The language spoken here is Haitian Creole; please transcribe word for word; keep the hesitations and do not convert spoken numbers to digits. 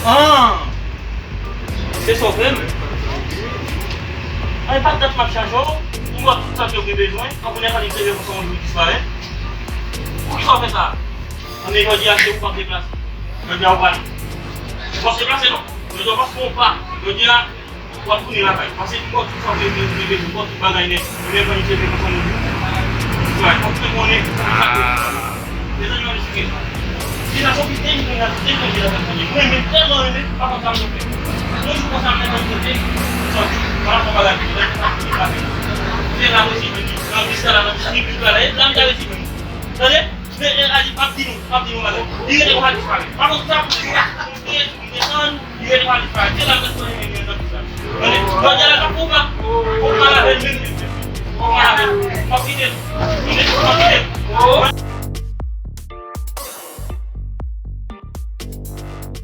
Ah! Se sa w vle m? An, e pa dat m ap chache w, m wè tout sa ke w gen bezwen, an kounye a sa li te leve konsa yon jou disparèt. Poukisa w fè sa? An, men jodi a se ou k ap deplase. Jodi a ou pral. Ou p ap deplase non. Jodi a w ap fè yon pa. Jodi a w ap tounen lakay. Pase m ba w tout sa w te vle, m te vle, m ba w tout bagay nèt. Ou menm pa ni cheve konsa nou di. Ou fè konnen sa ke ou fè. Mezanmi, m ap esplike nou. Deja, se yon pite m gen la, te konje la, te konje. Mwen menm, tèlman renmen, pa konn sa m te fè. Yon jou konsa, m menm, mwen, m te sòti, m al fè yon bagay, m te fè yon bagay. Se la, mwen, si, mwen, nan bis la, nan bis, ni bis la, la, la, m te resi, mwen. Tande? Men, e, a di, m ap di nou, m ap di nou bagay. Li rete konsa disparèt. Pa konn sa pou li fè. M te, m desann, li rete konsa disparèt. Se la m ret konnen men li nan tout sa. Tande? Jodi a la, m ap fè yon pa. Fò m pale avè l menm. Fò m pale avè l. M ap kite l. Tande? M ap kite l.